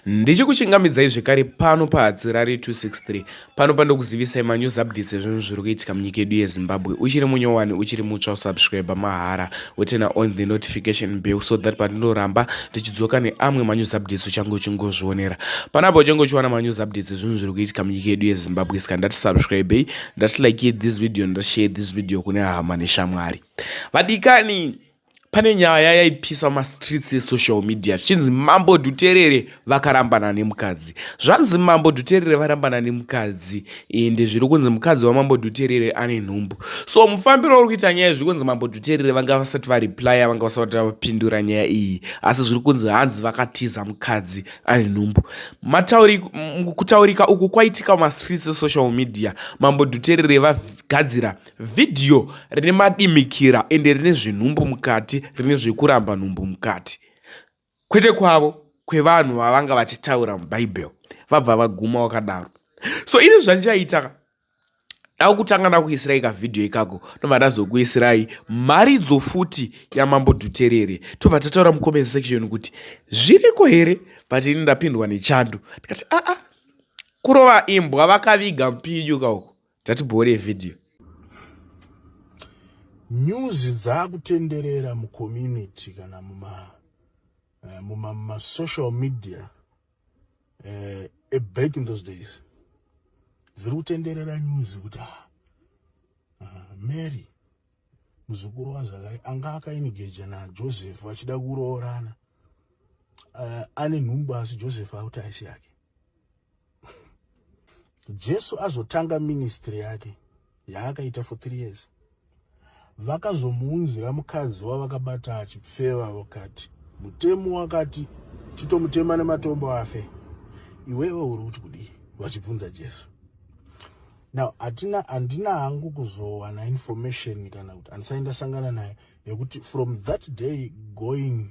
Ndichikuchingamidzai zvekare pano paHatsirari 263 pano pandokuzivisai manews updates ezvinhu zviri kuitika munyika yedu yeZimbabwe. Uchiri munyowani, uchiri mutsva, usubscribe mahara woturn on the notification bell so that pandinoramba ndichidzoka neamwe manews updates uchange uchingozvionera. Panapa uchange uchiwana manews updates ezvinhu zviri kuitika munyika yedu yeZimbabwe. Saka ndati subscribe, ndati like this video, ndati share this video kune hama neshamwari. Vadikani, pane nyaya yaipisa mumastreets esocial media zvichinzi Mambo Dhuterere vakarambana nemukadzi. Zvanzi Mambo Dhuterere varambana nemukadzi ende zviri kunzi mukadzi waMambo Dhuterere ane nhumbu. So mufambiro uri kuita nyaya zviri kunzi Mambo Dhuterere vanga vasati vareplya, vanga vasati vapindura nyaya iyi, asi zviri kunzi hanzi vakatiza mukadzi ane nhumbu. Kutaurika uku kwaitika mumastreets esocial media. Mambo Dhuterere vagadzira Vhidhiyo rine madimikira ende rine zvenhumbu mukati, rine zvekuramba nhumbu mukati. Kwete kwavo, kwevanhu vavanga vachitaura muBhaibheri. Vabva vaguma wakadaro. So ini zvandichaita ndakutanga ndakuisirai kavhidhiyo ikako ndobva ndazokuisirai mharidzo futi yaMambo Dhuterere tobva tataura mucomment section kuti zviriko here, but ini ndapindwa nechando ndikati aa, kurova imbwa vakaviga mupinyu ka uko. Tatibhore video. News dzakutenderera mucommunity kana muma muma muma social media back in those days dziri kutenderera news kuti Mary muzukuru waZakai anga akaengeja naJoseph vachida kuroorana, ane nhumbu asi Joseph akuti aisi yake. Jesu azotanga ministry yake yaakaita for 3 years, vakazomuunzira mukadzi wavakabata achipfeva, vakati mutemo wakati titomutema nematombo afe, iwewe uri kuti kudii? Vachibvunza Jesu. Now handina hangu kuzowana information kana kuti handisai ndasangana nayo yekuti from that day going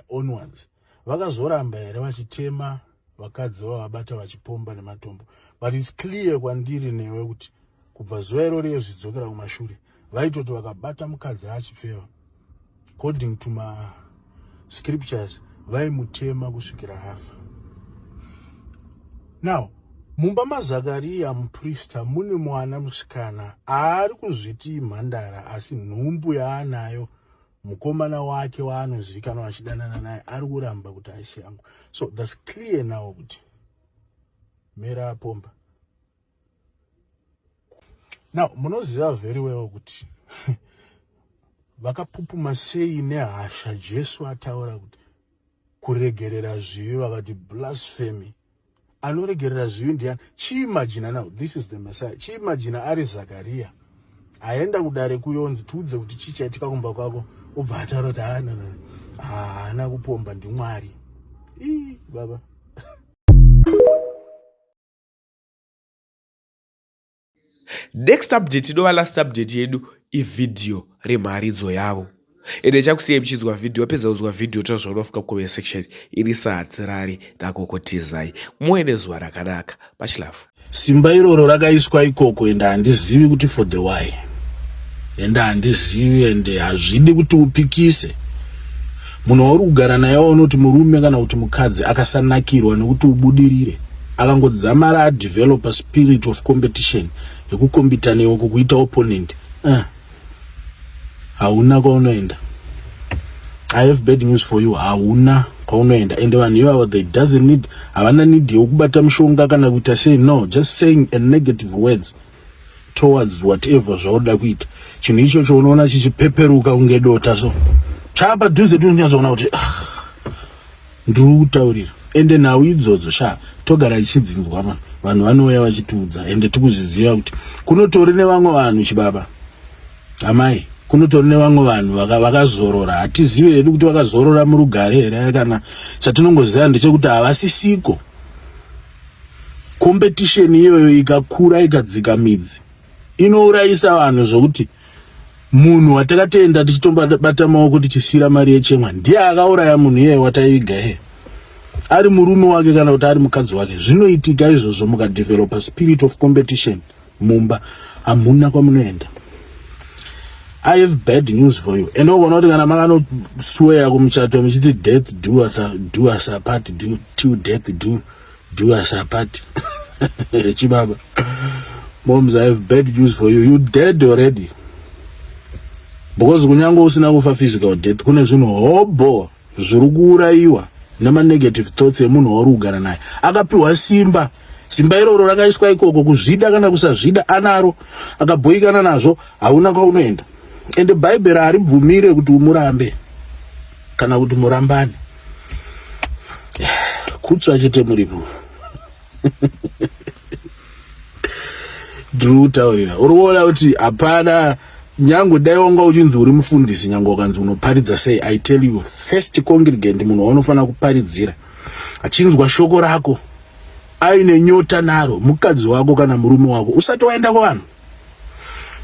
onwards vakazoramba here vachitema vakadzi vavabata vachipomba nematombo. But it's clear kwandiri newe kuti kubva zuva iroro zvidzokera kumashure vaitoti vakabata mukadzi achipfeva, according to ma scriptures vaimutema kusvikira afa. Now mumba maZakariya muprista mune mwana musikana aari kuzviti imhandara, asi nhumbu yaanayo mukomana wake waanozivikanwa achidanana naye ari kuramba kuti aisi yangu. So that's clear now kuti Mary apomba. Now munoziva very well kuti vakapupuma sei nehasha Jesu ataura kuti kuregerera zvivi, vakati blasphemy, anoregerera zvivi ndiani? Chiimagina now, this is the Messiah. Chiimagina ari Zakaria aenda kudare kuyonzi tiudze kuti chii chaitika kumba kwako, obva ataura kuti haana kupomba, ndiMwari. Ii baba. Next update inova last update yedu ivhidhiyo remharidzo yavo, ende chakusiyai muchinzwa vhidhiyo. Wapedza kuzwa vhidhiyo, tazvaunofika kucomment section iri sahatirari takokotizai. Muve nezuva rakanaka pachilavu. Simba iroro rakaiswa ikoko, ende handizivi kuti for the why, ende handizivi, ende hazvidi kuti upikise munhu wauri kugara naye waunoti murume kana kuti mukadzi akasanakirwa nekuti ubudirire, akangodzamara adevelopa spirit of competition yekukombita newe, kukuita opponent, hauna kwaunoenda. I have bad news for you, hauna kwaunoenda. Ende vanhu ivavo, they doesn't need, havana need yekubata mushonga kana kuita sei. No, just saying a negative words towards whatever zvaunoda kuita, chinhu ichocho unoona chichipeperuka kunge dota. So chaapadhuze tinonyatsoona kuti ah, ndiri kutaurira. Ende nhau idzodzo sha togara ichidzinzwa ma vanhu vanouya vachitiudza, ende tikuzviziva kuti kunotori nevamwe vanhu, chibaba, amai, kunotori nevamwe vanhu vakazorora. Hatizivi hedu kuti vakazorora murugare here, kana chatinongoziva ndechekuti havasisiko. Competition iyoyo ikakura ikadzika midzi inourayisa vanhu, zvokuti munhu watakatenda tichitombata maoko tichisiyira mari yechemwa ndiye akauraya munhu iyeye wataiviga iye, ari murume wake kana kuti ari mukadzi wake. Zvinoitika izvozvo mukadevelopa spirit of competition mumba, hamuna kwamunoenda. I have bad news for you. Ende ukaona kuti kana makanosweya kumuchato muchiti death do us, do us apart, do, till death do, do us apart. Chibaba. Moms, I have bad news for you. You dead already. Because kunyange usina kufa physical death, kune zvinhu hobho zviri kuurayiwa nemanegative thoughts emunhu wauri kugara naye. Akapiwa simba. Simba iroro rakaiswa ikoko kuzvida kana kusazvida anaro. Akabhoikana nazvo hauna kwaunoenda. Ende Bhaibheri haribvumire kuti umurambe kana kuti murambane. Kutsva chete muripo. Ndiri kutaurira. Uri kuona kuti hapana nyange dai wanga uchinzi uri mufundisi nyange ukanzi unoparidza sei, I tell you, first congregant munhu waunofanira kuparidzira achinzwa shoko rako aine nyota naro mukadzi wako kana murume wako usati waenda kuvanhu.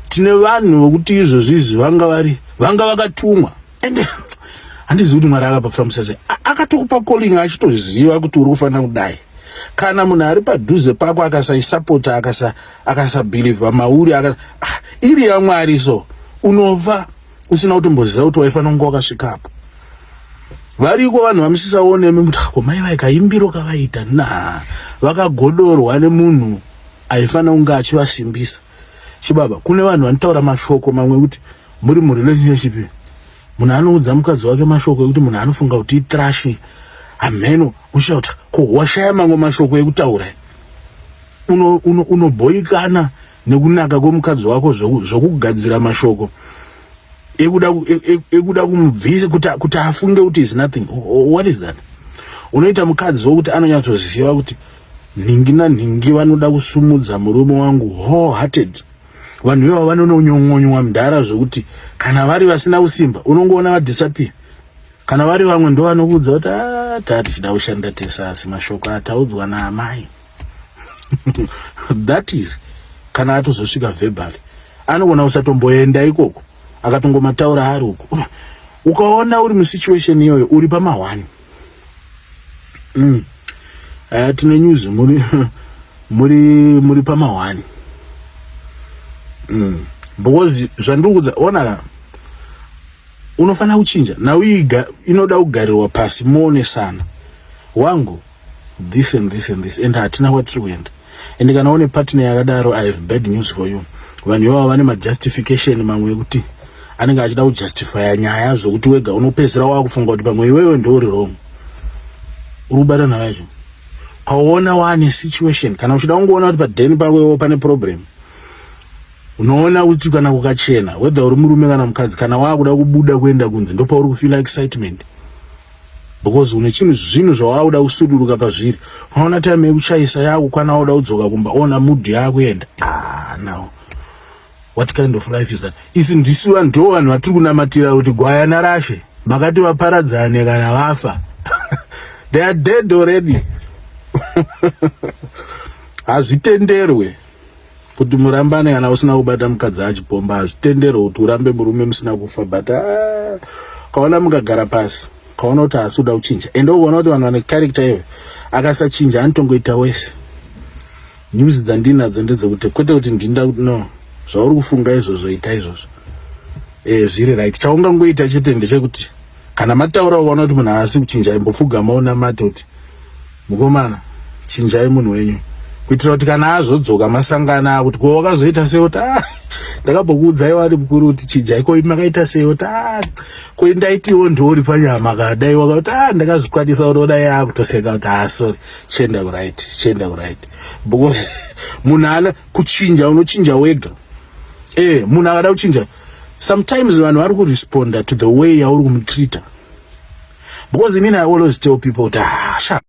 Tine vanhu vokuti izvozvizvi vanga vari vanga vakatumwa ende handizivi kuti Mwari akapafambisa sei, akatokupa calling achitoziva kuti uri kufanira kudai. Kana munhu ari padhuze pako akasaisapota, akasabhilivha mauri, iri yaMwari, so unova usina kutomboziva kuti waifanira kunge wakasvikapo. Variko vanhu vamusisaonemi kuti ko mai vai kaimbiro kavaita na vakagodorwa nemunhu aifanira kunge achivasimbisa. Chibaba, kune vanhu vanotaura mashoko mamwe ekuti muri murelationship munhu anoudza mukadzi wake mashoko ekuti munhu anofunga kuti itrash hameno usha kuti ko washaya mamwe mashoko ekutaura. Unoboikana uno nekunaka kwemukadzi wako zvokugadzira mashoko ekuda kumubvisa kuti afunge kuti is nothing. What is that? Unoita mukadzi wokuti anonyatsoziva kuti nhingi nanhingi vanoda kusumudza murume wangu wholehearted. Vanhu ivavo vanononyongonywa mudhara zvokuti kana vari vasina kusimba unongoona vadisappear. Kana vari vamwe ndo vanokuudza kuti taa tichida kushanda tese asi mashoko ataudzwa naamai. That is kana atozosvika verbally anogona kusatomboenda ikoko akatongomataura ari uko. Ukaona uri musituation iyoyo uri pamahwani. Tine news muri pamahwani. Because zvandiri kuudza ona unofanira kuchinja nhau inoda kugarirwa pasi muonesana wangu this and this and this and hatina kwatiri kuenda. And kana une partner yakadaro, I have bad news for you. Vanhu ivavo vane majustification mamwe ekuti anenge achida kujustifya nyaya zvokuti wega unopedzisira wakufunga kuti pamwe iwewe ndouri wrong. Uri kubata nhau yacho ukaona waane situation kana uchida kungoona kuti padheni pako iwewo pane problem, unoona kuti kana kukachena whether uri murume kana mukadzi, kana waakuda kubuda kuenda kunze ndopauri kufeela excitement because une chinhu zvinhu zvawauda kusuduruka pazviri. Unoona time yekuchaisa yakukwana wauda kudzoka kumba ona mood yakuenda. Ah, now what kind of life is that? Isi ndisiwa ndo vanhu vatiri kunamatira kuti gwayana rashe makati vaparadzane kana vafa. They are dead already. Hazvitenderwe kuti murambane kana usina kubata mukadzi achipomba. Hazvitenderwe kuti urambe murume musina kufa. But kaona mukagara pasi kaona kuti haasi kuda kuchinja, ende ukaona kuti vanhu vane character iwe akasachinja anotongoita wese. News dzandinadzo ndedzekuti kwete kuti ndinda kuti no zvauri kufunga izvozvo ita izvozvo zviri right. Chaungangoita chete ndechekuti kana mataura ukaona kuti munhu haasi kuchinja, imbopfugama unamate kuti mukomana chinjai munhu wenyu kuitira kuti kana azodzoka masangana kuti ko wakazoita sei kuti ah, ndakambokuudzai wari mukuru kuti chinjai, ko makaita sei kuti ah, ko ndaitiwo ndori panyama kadai wakati ah, ndakazvikwanisa unoona yaakutoseka kuti ah, sorry, chienda kuright, chienda kuright. Because munhu ana kuchinja unochinja wega. Munhu akada kuchinja, sometimes vanhu vari kuresponda to the way yauri kumutreata because inini I always tell people kuti ah, sha.